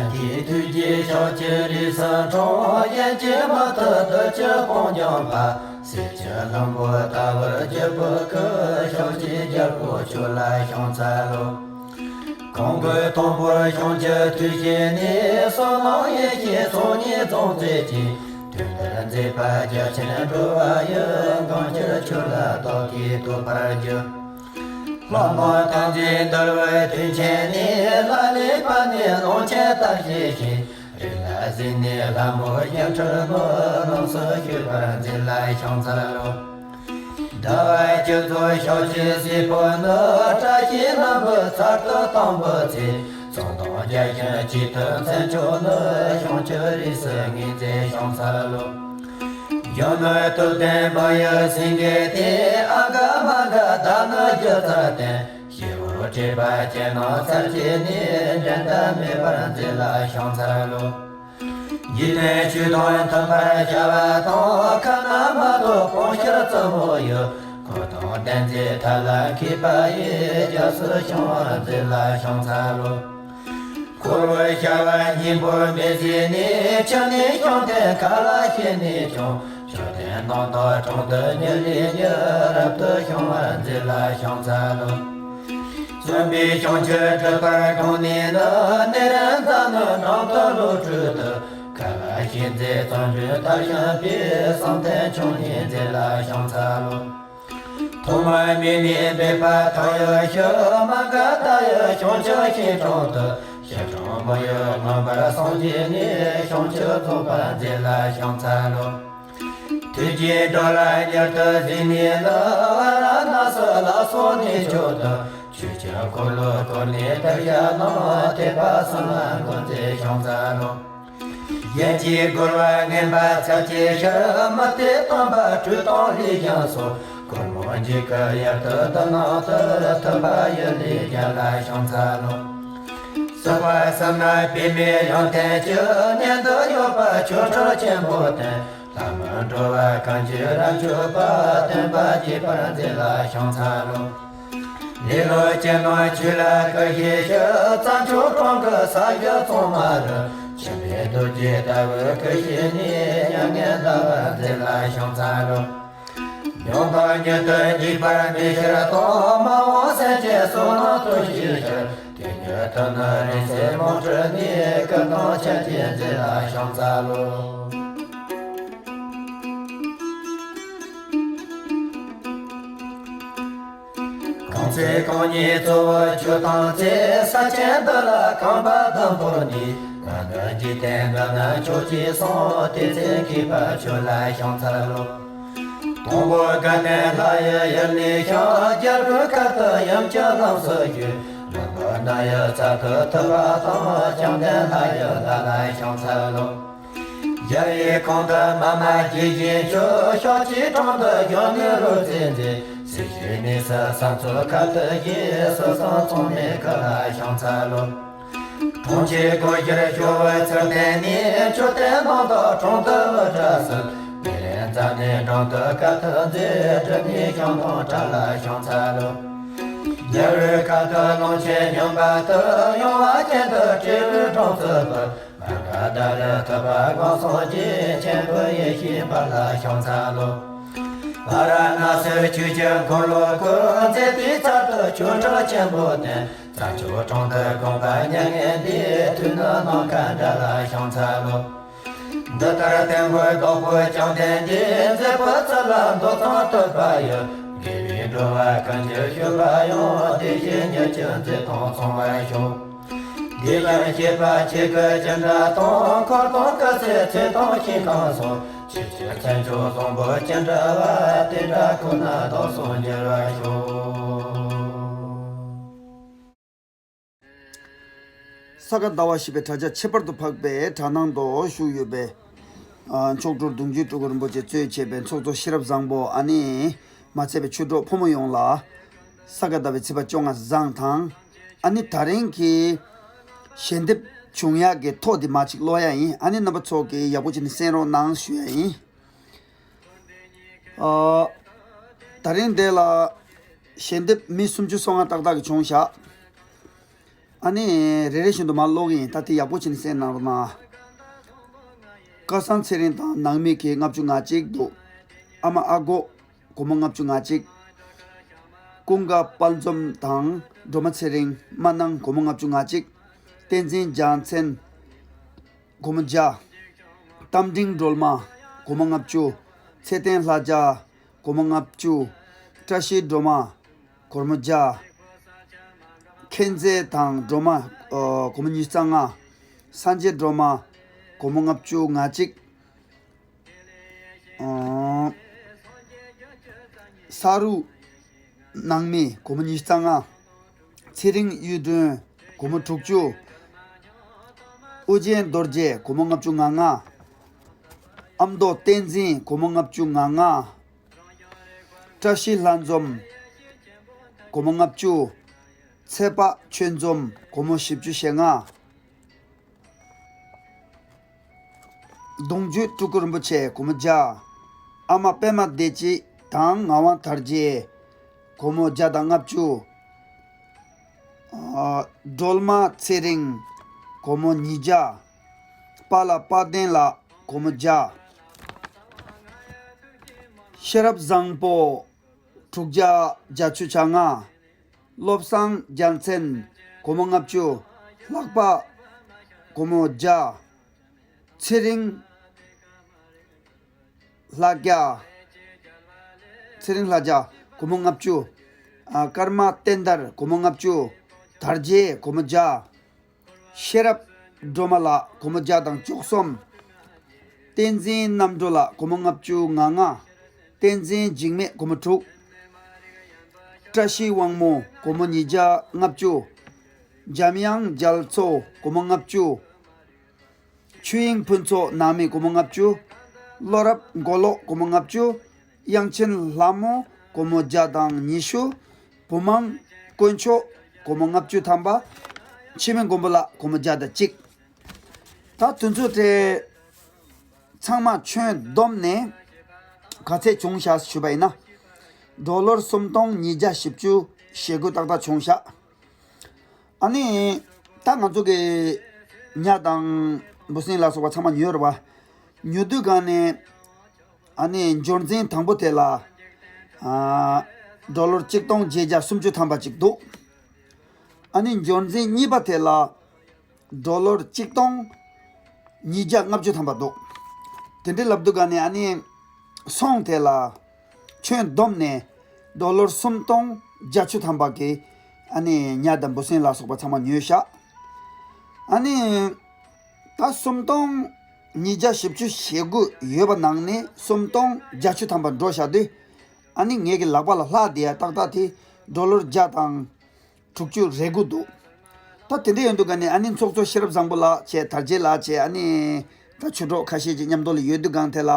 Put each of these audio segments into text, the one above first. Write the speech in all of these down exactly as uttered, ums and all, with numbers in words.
ཡང་གི་དུས་ཀྱི་ཕྱོགས་ཀྱི་རིས་སུ་འཁྲུངས། ཡན་ཆད་མུ་སྟེགས་བདུད་ཀྱི་དཔུང་འཇོམས་པ། གསེར་གྱི་ལྷུན་པོ་ལྟ་བུར་བརྗིད་པོ་སྐུ། ཕྱོགས་ཀྱི་རྒྱལ་པོ་ཁྱོད་ལ་ཕྱག་འཚལ་ལོ། གང་གི་དང་པོར་བྱང་ཆུབ་ཐོས་བྱས་ནས། བསོད་ནམས་ཡེ་ཤེས་ཚོགས་གཉིས་རྫོགས་མཛད་ཅིང་། དོན་འདིར་མཛད་པ་རྒྱ་ཆེར་འགྲོ་བ་ཡི། གང་ཕྱིར་ཁྱོད་ལ་བདག་གིས་བསྟོད་པར་འགྱུར། ལྷ་མོ་ཐམས་ཅད་འདུལ་བའི་དོན་བྱས་ནས། ལ་ལས་པ་ནི་ཀློང་ཆེན་ལྟར་ཞི་ཞིང་། རིགས་ལ་གཟིགས་ནས་ལྷ་མོ་སྤྱན་འཁྲུལ་ནས། ལོངས་སུ་སྤྱོད་པར་མཛད་ལ་ཕྱག་འཚལ་ལོ། ཟླ་བ་བཅུ་ཚོགས་ཕྱོགས་བཅུའི་སྲིད་པོ་ནི། བཀྲ་ཤིས་ལྷུན་པོའི་ཚལ་དུ་དང་པོའི་ཚེ། ཚངས་དང་རྒྱ་ཞིང་གཅིག་ཏུ་མཚན་མཆོག་ནི། བྱང་ཆུབ་རིས་སུ་ངེས་མཛད་ཕྱག་འཚལ་ལོ། གཞོན་ནུ་ཐུབ་བསྟན་བུ་ཡི་སེང་གེ་སྟེ། ཨ་ག་མ་ག་ད་ནི་སྒྱུ་རྩལ་བསྟན། སྐྱེས་བུ་བགྲེས་པ་ཅན་རྣམས་ཚར་བཅད་ནས། འགྲན་ཟླ་མེད་པར་མཛད་ལ་ཕྱག་འཚལ་ལོ། འཇིག་རྟེན་ཆོས་དང་མཐུན་པར་བྱ་བ་དང་། ཁ་ན་མ་ཐོ་སྤོང་ཕྱིར་བཙུན་མོ་ཡི། འཁོར་དང་ལྡན་མཛད་མཐའ་ལ་མཁས་པ་ཡི། སྐྱབས་སུ་བྱང་བར་མཛད་ལ་ཕྱག་འཚལ་ལོ། འཁོར་བའི་བྱ་བ་སྙིང་པོར་མི་བཟོད་ནས། ཕྱིར་ནི་བྱང་ཐེག་མཁའ་ལ་སྐྱེས་ནས་ཀྱང་། མཆོག་ཐུན་རྣམ་དག་དྲུང་དུ་ཉིད་ལས་ཉིད། རབ་ཏུ་བྱུང་བར་མཛད་ལ་ཕྱག་འཚལ་ལོ། བཙུན་པས་བྱང་ཆུབ་སྒྲུབ་པར་དགོངས་ནས་ནི། གནས་རིགས་འཛམ་གླིང་འགྲམ་དུ་ལོ་དྲུག་ཏུ། མཁས་པ་བཞི་མཛད་བརྩོན་འགྲུས་མཐར་ཕྱིན་པའི། བསམ་གཏན་མཆོག་བརྙེས་མཛད་ལ་ཕྱག་འཚལ་ལོ། ཐོག་མར་མི་ནི་སྦས་པ་ཐོ་ཡི་ཤུལ། མ་ག་དྷ་ཡི་བྱང་ཆུབ་ཤིང་དྲུང་དུ། ཞི་ཁྲོ་མོ་ཡིས་མངོན་པར་སངས་རྒྱས་ནས། བྱང་ཆུབ་རྫོགས་པར་མཛད་ལ་ཕྱག་འཚལ་ལོ། དུས་ཀྱི་འགྲོ་ལ་མྱུར་དུ་གཟིགས་ནས་ནི། ཝཱ་ར་ཎཱ་སི་ལ་སོགས་གནས་མཆོག་ཏུ། ཆོས་ཀྱི་འཁོར་ལོ་བསྐོར་ནས་ཐུགས་ཞབས་གནང་། ཐེག་པ་གསུམ་ལ་འགོད་མཛད་ཕྱག་འཚལ་ལོ། གཞན་གྱིས་རྒོལ་བ་ངན་པ་ཚར་བཅད་ཕྱིར། མུ་སྟེགས་དམ་པ་ཁྲོས་དང་ལས་བྱང་སོགས། འཁོར་མང་འཇིགས་སྐུལ་དབྱར་དུ་དུག་ནག་ཏུ། ཐུབ་པ་ཡི་ལས་རྒྱལ་ལ་ཕྱག་འཚལ་ལོ། སྲིད་པ་གསུམ་ན་པདྨའི་དབྱངས་ལྡན་གྱི། གནས་འདི་ཡོད་པར་ཆོ་འཕྲུལ་ཆེན་པོ་བསྟན། ལྷ་མིའི་འགྲོ་བ་གང་གིས་རབ་མཆོད་པ། བསྟན་པ་རྒྱས་པར་མཛད་ལ་ཕྱག་འཚལ་ལོ། ལེ་ལོ་ཅན་རྣམས་ཆོས་ལ་བཀུར་ཤེས་ཤིང་། རྩྭ་མཆོག་གྲོང་གི་ས་གཞི་གཙང་མ་རུ། མཆིན་པའི་རྡོ་རྗེ་ལྟ་བུའི་སྐུ་བཞེངས་ནས། མྱ་ངན་འདའ་བར་མཛད་ལ་ཕྱག་འཚལ་ལོ། མྱོང་དང་མྱུར་དུ་འཇིགས་པར་མི་བྱེད་དོ། མ་འོངས་སེམས་ཅན་བསོད་ནམས་མཐོ་ཤོས་ཕྱིར། དེ་ཉིད་དུ་ནི་རིང་བསྲེལ་རྨོངས་བྱས་ནས། སྐུ་དང་ཆ་བྱད་མཛད་ལ་ཕྱག་འཚལ་ལོ། གང་ཚེ་གང་ཉིད་གཙོ་བོ་ཁྱོད་དང་རྩེ། ས་ཆེན་འདི་ལ་ཁང་པ་བདུན་བོར་ནས། ང་ནི་འཇིག་རྟེན་འདི་ན་མཆོག་ཅེས་གསུངས། དེ་ཚེ་མཁས་པ་ཁྱོད་ལ་ཕྱག་འཚལ་ལོ། དང་པོ་དགའ་ལྡན་ལྷ་ཡི་ཡུལ་ནས་ཤར། རྒྱལ་པོའི་ཁབ་ཏུ་ཡུམ་གྱི་ལམ་སྲོལ་བརྗོད། ལུང་པ་ནགས་ཡི་ཚལ་དུ་ཐུབ་པ་དང་། བཅོམ་ལྡན་ལྷ་ཡི་ལྷ་ལ་ཕྱག་འཚལ་ལོ། རྒྱལ་བའི་ཁོངས་དུ་མ་མ་དགྱེས་བཞིན་བཞུགས། ཕྱོགས་བཅུའི་དྲུང་དུ་གཞོན་ནུའི་རོལ་རྩེད་མཛད། སྲིད་ཞིའི་གནས་སུ་ས་མཚོ་ཁ་ཐུག་བཞེས། སྲིད་གསུམ་མཚུངས་མེད་སྐུ་ལ་ཕྱག་འཚལ་ལོ། གྲོང་ཁྱེར་སྒོ་བཞིར་ཞོ་བོའི་ཚུལ་བསྟན་ནས། མཆོད་རྟེན་རྣམ་དག་དྲུང་དུ་དབུ་སྐྲ་བསིལ། མེ་ལེན་རྩ་ནས་འགྲམ་དུ་དཀའ་ཐུབ་མཛད། སྒྲུབ་གནས་ཞིང་དང་ཕྲ་ལ་ཕྱག་འཚལ་ལོ། རྒྱལ་བའི་ཁབ་ཏུ་ཀློང་ཆེན་སྙོམས་པ་དུ། ཡངས་པ་ཅན་དུ་སྤྲེའུའི་སྒྲུང་ཚུལ་བུ། མ་ག་དྷ་རུ་ཐུབ་པ་དགོངས་སངས་རྒྱས། མཁྱེན་པའི་ཡེ་ཤེས་འབར་ལ་ཕྱག་འཚལ་ལོ། ཕ་ར་ཎ་སིར་ཆོས་ཀྱི་འཁོར་ལོ་བསྐོར། མཛད་པའི་ཚལ་དུ་ཆོ་འཕྲུལ་ཆེན་པོ་བསྟན། རྩྭ་མཆོག་གྲོང་དུ་དགོངས་པ་མྱ་ངན་འདས། དུས་ནི་ནམ་མཁའ་འདྲ་ལ་ཕྱག་འཚལ་ལོ། འདི་ལྟར་བསྟན་འགོད་བདག་པོ་བཅོམ་ལྡན་འདས། མཛད་པའི་ཚུལ་ལ་འདུག་ཙམ་བཏུད་པ་ཡི། དགེ་བའི་འགྲོ་བ་གང་ཅི་ཞུས་པ་ཡང་། དེ་བཞིན་ཉེར་གཅིག་མཛད་དང་ཚང་བར་ཤོག། དེ་ཡང་བཤད་པ་ཆོས་སྐུ་ཅི་འདྲ་དང་། འཁོར་དང་སྐུ་ཚེའི་ཚད་དང་ཤིང་རྐང་སོགས། ཆོས་ཀྱི་མཚན་མཆོག་བཟང་པོ་ཅི་འདྲ་བ། དེ་འདྲ་ཀུན་ན་བདག་སོགས་འགྱུར་བར་ཤོག། ས་ག་ཟླ་བ་བཞི་པའི་དྲ་རྒྱ་ཁྱད་པར་དུ་འཕགས་པའི་དྲ་ནང་དུ་བཞུགས་ཡོད་པའི། ཨ། མཆོག་སྤྲུལ་གདུང་བརྒྱུད་སྤྲུལ་སྐུ་རིན་པོ་ཆེ་གཙོས་བྱས་པའི་ཚོགས་གཙོ་ཤེས་རབ་བཟང་པོ། ཨ་ནི་མ་ཚད་པའི་ཆོས་གྲོགས་ཕོ་མོ་ཡོངས་ལ་ས་ག་ཟླ་བའི་ཚེས་པ་བཅོ་ལྔ་བཟང་དང་། ཨ་ནི་ད་རིང་གི་ཞལ་འདེབས་བྱུང་ཡག་གི་ཐོ་འདི་མ་ཅིག་ཀློག་ཡ་ཡིན། ཨ་ནི་རྣམ་པ་ཚོ་གིས་ཡག་པོ་བྱས་ནས་གསན་རོགས་གནང་ཞུ་ཡ་ཡིན། ཨ། ད་རིང་འདི་ལ་ཞལ་འདེབས་མི་སུམ་ཅུ་སོ་ལྔ་ཏག་ཏག་གི་བྱུང་བཞག། ཨ་ནི་རེ་རེ་བཞིན་དུ་མར་ཀློག་གི་ཡིན། ད་དེ་ཡག་པོ་བྱས་ནས་གསན་གནང་རོགས་གནང་། སྐལ་བཟང་ཚེ་རིང་དང་ནང་མི་གི་ལྔ་བཅུ་ང་གཅིག་འདུག་ཨ་མ་ཨ་སྒོ་སྒོར་མོ་ལྔ་བཅུ་ང་གཅིག་ཀུན་དགའ་དཔལ་འཛོམས་དང་སྒྲོལ་མ་ཚེ་རིང་། མ་ནང་སྒོར་མོ་ལྔ་བཅུ་ང་གཅིག་བསྟན་འཛིན་རྒྱལ་མཚན། སྒོར་མོ་བརྒྱ། རྟ་མགྲིན་སྒྲོལ་མ། སྒོར་མོ་ལྔ་བཅུ། ཚེ་བརྟན་ལྷ་རྒྱལ། སྒོར་མོ་ལྔ་བཅུ། བཀྲ་ཤིས་སྒྲོལ་མ། སྒོར་མོ་བརྒྱ། མཁྱེན་བརྩེ་དང་སྒྲོལ་མ། ཨོ། སྒོར་མོ་ཉི་ཤུ་རྩ་ལྔ། སངས་རྒྱས་སྒྲོལ་མ། སྒོར་མོ་ལྔ་བཅུ་ང་གཅིག་ཨོ། ས་རུ། ནང་མི། སྒོར་མོ་ཉི་ཤུ་རྩ་ལྔ། ཚེ་རིང་གཡུ་སྒྲོན། སྒོར་མོ་དྲུག་ཅུ། ཨོ་རྒྱན་རྡོ་རྗེ། སྒོར་མོ་ལྔ་བཅུ་ང་ལྔ། ཨ་མདོ་བསྟན་འཛིན། སྒོར་མོ་ལྔ་བཅུ་ང་ལྔ། བཀྲ་ཤིས་ལྷ་འཛོམས། སྒོར་མོ་ལྔ་བཅུ། ཚེ་དཔག་ཆོས་འཛོམས། སྒོར་མོ་བཞི་བཅུ་ཞེ་ལྔ། གདུང་རྒྱུད་སྤྲུལ་སྐུ་རིན་པོ་ཆེ། སྒོར་མོ་བརྒྱ། ཨ་མ་པད་མ་བདེ་སྐྱིད་དང་ངག་དབང་དར་རྒྱས། སྒོར་མོ་བརྒྱ་དང་ལྔ་བཅུ། ཨ། སྒྲོལ་མ་ཚེ་རིང་། སྒོར་མོ་ཉིས་བརྒྱ། པཱ་ལགས་དཔལ་ལྡན་ལགས། སྒོར་མོ་བརྒྱ། ཤེས་རབ་བཟང་པོ། དྲུག་བརྒྱ་བརྒྱད་ཅུ་གྱ་ལྔ། བློ་བཟང་རྒྱལ་མཚན། སྒོར་མོ་ལྔ་བཅུ། ལྷག་པ། སྒོར་མོ་བརྒྱ། ཚེ་རིང་ལྷ་རྒྱལ། ཚེ་རིང་ལྷ་རྒྱལ། སྒོར་མོ་ལྔ་བཅུ། ཨ། ཀརྨ་བསྟན་དར། སྒོར་མོ་ལྔ་བཅུ། དར་རྒྱས། སྒོར་མོ་བརྒྱ། ཤེས་རབ་སྒྲོལ་མ་ལགས། སྒོར་མོ་བརྒྱ་དང་བཅུ་གསུམ། བསྟན་འཛིན་རྣམ་གྲོལ་ལགས། སྒོར་མོ་ལྔ་བཅུ་ང་ལྔ། བསྟན་འཛིན་འཇིགས་མེད། སྒོར་མོ་དྲུག་བཀྲ་ཤིས་དབང་མོ། སྒོར་མོ་ཉིས་བརྒྱ་ལྔ་བཅུ། འཇམ་དབྱངས་རྒྱ་མཚོ། སྒོར་མོ་ལྔ་བཅུ། ཆོས་དབྱིངས་ཕུན་ཚོགས། ནང་མི། སྒོར་མོ་ལྔ་བཅུ། བློ་རབ་མགོ་ལོག། སྒོར་མོ་ལྔ་བཅུ། དབྱངས་ཅན་ལྷ་མོ། སྒོར་མོ་བརྒྱ་དང་ཉི་ཤུ། བུ་མང་དཀོན་མཆོག། སྒོར་མོ་ལྔ་བཅུ་ཐམ་པ། འཆི་མེད་མགོན་པོ་ལགས། སྒོར་མོ་བརྒྱ་དང་གཅིག་ད་དེ་ཚོ་དེ་ཚང་མ་ཁྱོན་བསྡོམས་ནས་ག་ཚད་བྱུང་ཤག་ཞུས་པ་ཡིན་ན། ཌོ་ལར་སུམ་སྟོང་ཉིས་བརྒྱ་བཞི་བཅུ་ཞེ་དགུ་ཏག་ཏག་བྱུང་ཤག་ཨ་ནི་ད་ང་ཚོ་གི་ཉ་དང་འབུ་སྲིན་ལ་སོགས་པ་ཚང་མ་ཉོས་རེད་བ། ཉོ་དུས་སྒང་ནས་ཨ་ནི་འབྱོར་འཛིན་དང་པོ་དེ་ལ་ཨ་ཌོ་ལར་གཅིག་སྟོང་བརྒྱད་བརྒྱ་སུམ་ཅུ་ཐམ་པ་ཅིག་འདུག་ཨ་ནི་འབྱོར་འཛིན་གཉིས་པ་དེ་ལ་ཌོ་ལར་གཅིག་སྟོང་ཉིས་བརྒྱ་ལྔ་བཅུ་ཐམ་པ་འདུག་དེ་འདྲའི་ལབ་དུས་སྒང་ནས་ཨ་ནི་སོང་དེ་ལ་ཁྱོན་བསྡོམས་ནས་ཌོ་ལར་སུམ་སྟོང་བརྒྱད་ཅུ་ཐམ་པ་གི་ཨ་ནི་ཉ་དང་འབུ་སྲིན་ལ་སོགས་པ་ཚང་མ་ཉོས་ཤག་ཨ་ནི་ད་སུམ་སྟོང་ཉིས་བརྒྱ་བཞི་བཅུ་ཞེ་དགུ་ཡོད་པ་ནང་ནས་སུམ་སྟོང་བརྒྱད་ཅུ་ཐམ་པ་འགྲོ་བཞག་དུས་ཨ་ནི་ངེད་ཀྱི་ལག་པ་ལ་ལྷག་བསྡད་ཡ་ཏག་ཏག་དེ་ཌོ་ལར་བརྒྱ་དང་དྲུག་ཅུ་རེ་དགུ་འདུག་ད་དེ་འདྲ་ཡོང་དུས་སྒང་ནས་ཨ་ནི་ཚོགས་གཙོ་ཤེས་རབ་བཟང་པོ་ལགས་བྱས། དར་རྒྱས་ལགས་བྱས། ཨ་ནི་ད་ཆོས་གྲོགས་ཁ་ཤས་ཅིག་མཉམ་དུ་ལ་ཡོད་དུས་སྒང་དེ་ལ་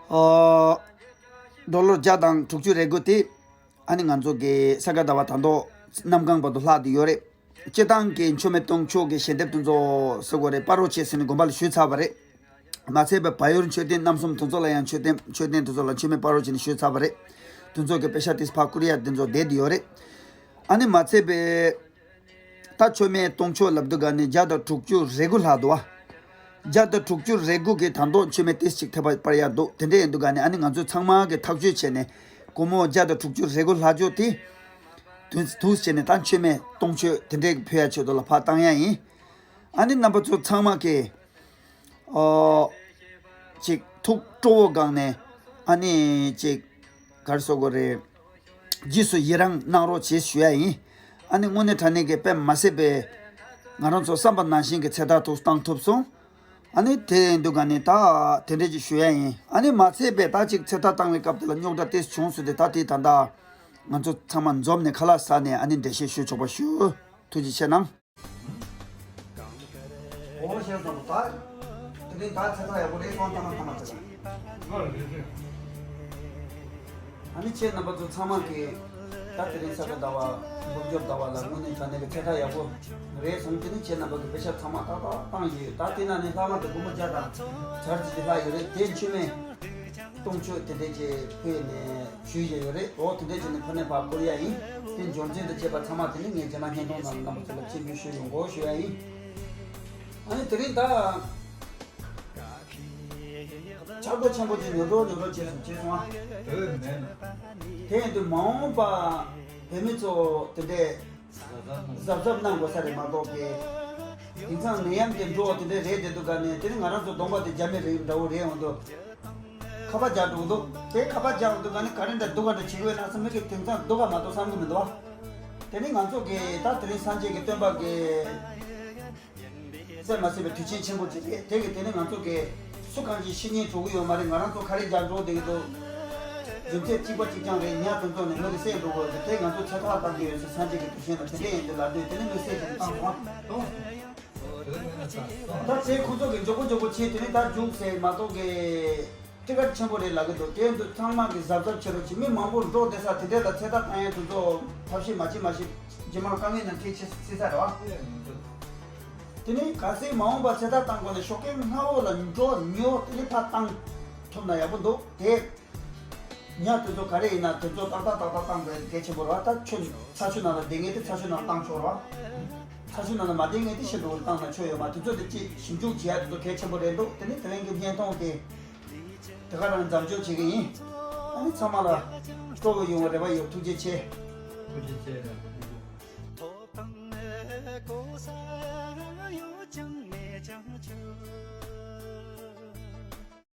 ཨོ། ཌོ་ལར་བརྒྱ་དང་དྲུག་ཅུ་རེ་དགུ་དེ་ཨ་ནི་ང་ཚོ་གི་ས་ག་ཟླ་བ་ད་དུང་གནམ་གང་བར་དུ་ལྷག་བསྡད་ཡོད་རེད། སྤྱིར་བཏང་གི་མཆོད་མེ་གཏོང་ཕྱོགས་ཀྱི་ཞལ་འདེབས་དེ་ཚོ་ཟེར་དགོས་རེད། པ་རོ་ཆེ་ཟེར་ནས་དགོན་པ་ལ་ཞུས་ཚར་བ་རེད། མ་ཚད་པའི་བལ་ཡུལ་མཆོད་རྟེན་རྣམ་གསུམ་དེ་ཚོ་ལ་ཡང་མཆོད་རྟེན་མཆོད་རྟེན་དེ་ཚོ་ལ་མཆོད་མེ་སྤར་རོགས་བྱས་ནས་ཞུས་ཚར་བ་རེད། དེ་ཚོ་གི་པེ་ཤ་ཏིས་ཕ་ཀུ་རི་ཡ་དེ་ཚོ་བསྡད་དེ་ཡོད་རེད། ཨ་ནི་མ་ཚད་པའི་ད་མཆོད་མེ་གཏོང་ཕྱོགས་ལབ་དུས་ག་ནས་བརྒྱ་དང་དྲུག་ཅུ་རེ་དགུ་ལྷག་འདུག་བ། བརྒྱ་དང་དྲུག་ཅུ་རེ་དགུ་གི་ད་དུང་མཆོད་མེ་ཏིས་གཅིག་ཐེབས་པ་སྤར་ཡ་འདུག་དེ་འདྲ་ཡིན་དུས་ག་ནས་ཨ་ནི་ང་ཚོས་ཚང་མ་གི་ཐག་གཅོད་བྱས་ནས་སྒོར་མོ་བརྒྱ་དང་དྲུག་ཅུ་རེ་དགུ་ལྷག་ཕྱོགས་དེ་དུས་དུས་བྱས་ནས་ད་མཆོད་མེ་གཏོང་ཕྱོགས་དེ་འདྲའི་ཕུལ་ཡ་ཆེད་དུ་ལ་ཕར་བཏང་ཡ་ཡིན། ཨ་ནི་རྣམ་པ་ཚོ་ཚང་མ་གི་ཨོ། ཅིག་ཐུགས་སྤྲོ་བོ་སྒང་ནས་ཨ་ནི་ཅིག་ག་རེ་ཟེར་དགོས་རེད། རྗེས་སུ་ཡི་རང་གནང་རོགས་བྱེད་ཞུ་ཡ་ཡིན། ཨ་ནི་དངོས་གནས་དྲང་གནས་ཀྱི་དཔེ་མ་སྲིད་པའི་ང་རང་ཚོ་བསམ་པ་ནང་བཞིན་གྱི་ཚེ་ཐར་ཐུགས་བཏང་ཐུབ་སོང་། ཨ་ནི་དེ་འདུག་ག་ནི་ད་དེ་འདྲས་ཅིག་ཞུ་ཡ་ཡིན། ཨ་ནི་མ་ཚད་པའི་ད་ཅིག་ཚེ་ཐར་བཏང་བའི་སྐབས་དེ་ལ་རྙོག་དྲ་ཏོག་ཙམ་བྱུང་སོང་དེ་ད་དེ་ད་ལྟ་ང་ཚོ་ཚང་མ་འཛོམས་ནས་ཁ་ལག་ཟ་ནས་ཨ་ནི་འགྲེལ་བཤད་ཞུ་ཆོག་པ་ཞུ། ཐུགས་རྗེ་ཆེ་གནང་། འོ་ཤེས་སོང་ད། དེ་རིང་ད་ཚེ་ཐར་ཡག་པོ་རེད་སོང་། ཐ་མ་ཐ་མ་ཚེ་ཐར། ཨ་ནི་ཁྱེད་རྣམ་པ་ཚོ་ཚང་མ་གིས་ད་དེ་རིང་ས་ག་ཟླ་བ་འབུམ་སྦྱོར་ཟླ་བ་ལ་དངོས་གནས་དྲང་གནས་ཀྱི་ཚེ་ཐར་ཡག་པོ་རེད་སོང་། དེ་ནི་ཁྱེད་རྣམ་པ་གི་པེ་ཤ་ཚང་མ་ཏག་ཏག་བཏང་ཡོད། ད་དེ་ན་ནི་ལྷག་མ་དེ་སྒོར་མོ་བརྒྱ་དང་ཚར་གཅིག་ལྷག་ཡོད་རེད། དེ་མཆོད་མེ། གཏོང་ཆོག་དེ་འདྲས་ཀྱི་ཕུལ་ནས་ཞུས་བཞག་ཡོད་རེད། འོ་དེ་འདྲས་ཀྱི་ནི་ཕུལ་ནས་ཕར་བསྐུར་ཡ་ཡིན། དེ་འབྱོར་འཛིན་དང་བཅས་པ་ཚང་མ་དེ་ནི་ངས་རྗེས་མ་བརྙན་ཐུང་ནང་རྣམ་པ་ཚོ་ལ་སྤྱན་འབུལ་ཞུས་ཡོང་གོ་ཞུ་ཡ་ཡིན། ཨ་ནི་དེ་རིང་ད་ཆག་སྒོ་ཆེན་པོ་ཅིག་ཉོ་འགྲོ་ཉོ་འགྲོ་བྱས་སོང་བྱས་སོང་ཨ། དེ་ཡིན་དུས་མ་འོངས་པ་བོད་མི་ཚོ་དེ་འདྲས་གཟབ་གཟབ་གནང་དགོས་ས་རེད་མ་གཏོགས་པའི། དེང་སང་ནད་ཡམས་དེ་འགྲོ་བ་དེ་འདྲ་རེད་བསྡད་འདུག་ག་ནས་དེ་ནི་ང་རང་ཚོ་གདོང་པ་དེ་རྒྱ་མི་རིགས་འདྲ་བོ་རེད་འོང་དུས། ཁ་པར་རྒྱག་འགྲོ་གི་འདུག་དེ་ཁ་པར་རྒྱག་འདུག་ག་ནི་ག་རེ་འདྲ་སྡུག་ག་འདྲ་བྱེད་ཀྱི་ཡོད་ན་ས་མི་གི་དེང་སང་སྡུག་ག་མ་གཏོགས་བསམ་གི་མི་འདུག་བ། དེ་ནི་ང་ཚོ་གི་ད་དེ་རིང་སངས་རྒྱས་ཀྱི་སྟོན་པ་གི་བསད་མ་ཟིན་པའི་དུས་ཆེན་ཆེན་པོ་ཅིག་རེད། དེ་གི་དེ་ནི་ང་ཚོ་གི་སུ་གང་ཅིག་ཤི་ཉེན་འགྲོ་གི་ཡོད་མ་རེད། ང་རང་ཚོ་ག་རེ་རྒྱག་འགྲོ་བསྡད་ཀྱི་འདུག་རྒྱུ་མཚན་གཅིག་པ་གཅིག་རྐྱང་རེད། ཉ་དེ་ཚོ་ནི་མི་གི་བསད་འགྲོ་གི་ཡོད་རེད། དེ་ང་ཚོ་ཚེ་ཐར་བཏང་གི་ཡོད་ཟེར། སངས་རྒྱས་ཀྱི་དུས་ཆེན་ལ་དེ་འདྲ་ཡིན་དུས་ལབ་དུས་དེ་ནི་མི་བསད་ཅིག་བཏང་སོང་ཨ། ད་ཚེ་ཁོ་ཚོ་གི་མགྱོགས་པོ་མགྱོགས་པོ་བྱས་དེ་ནི་ད་རྒྱུགས་ཟེར་མ་གཏོགས་གི་ཊི་ཀཊ་ཆེན་པོ་རེད་ལབ་ཀྱི་འདུག་དེ་ཡིན་དུས་ཚང་མ་གི་གཟབ་གཟབ་བྱེད་རོགས་གྱིས། མི་མང་པོ་འགྲོ་བསྡད་ས་དེ་འདྲ་ལ་ཚེ་ཐར་བཏང་ཡས་དེ་ཚོ་ཐབས་ཤེས་མ་བྱེད་མ་བྱེད་རྗེས་མ་དཀའ་ངལ་ནང་འཁྲིད་ཆེ་སྲིད་ས་རེད་བ། དེ་ནི་གལ་སྲིད་མ་འོངས་པ་ཚེ་ཐར་བཏང་དགོས་ན་ཞོགས་ཀས་སྔ་བོ་ལ་འགྲོ་ཉོ་དེ་ནི་ཕར་བཏང་ཐུབ་ན་ཡག་པོ་འདུག་དེ་ཉ་དེ་ཚོ་ག་རེ་ཡིན་ན་དེ་ཚོ་ཏག་ཏག་ཏག་ཏག་བཏང་དགོས་གལ་ཆེན་པོ་རེད་བ། ད་ཆུ་ཚ་ཆུ་ནང་ལ་བསྡད་མཁན་དེ་ཚ་ཆུ་ནང་བཏང་ཆོག་རེད་བ། ཚ་ཆུ་ནང་ལ་མ་བསྡད་མཁན་དེ་ཕྱི་དྲོ་བཏང་ན་ཆོག་ཡོད་མ། དེ་ཚོ་དེ་ཅིག་ཞིབ་འཇུག་བྱེད་ཡ་དེ་ཚོ་གལ་ཆེན་པོ་རེད་འདུག་དེ་ནི་དེ་རིང་གི་བརྙན་ཐུང་དེ་དེ་ག་རང་མཚམས་འཇོག་བྱེད་ཀྱི་ཡིན། ཨ་ནི་ཚང་མ་ལ་སྤྲོ་བོ་ཡོང་བའི་རེ་བ་ཡོད། ཐུགས་རྗེ་ཆེ། ཐུགས་རྗེ་ཆེ།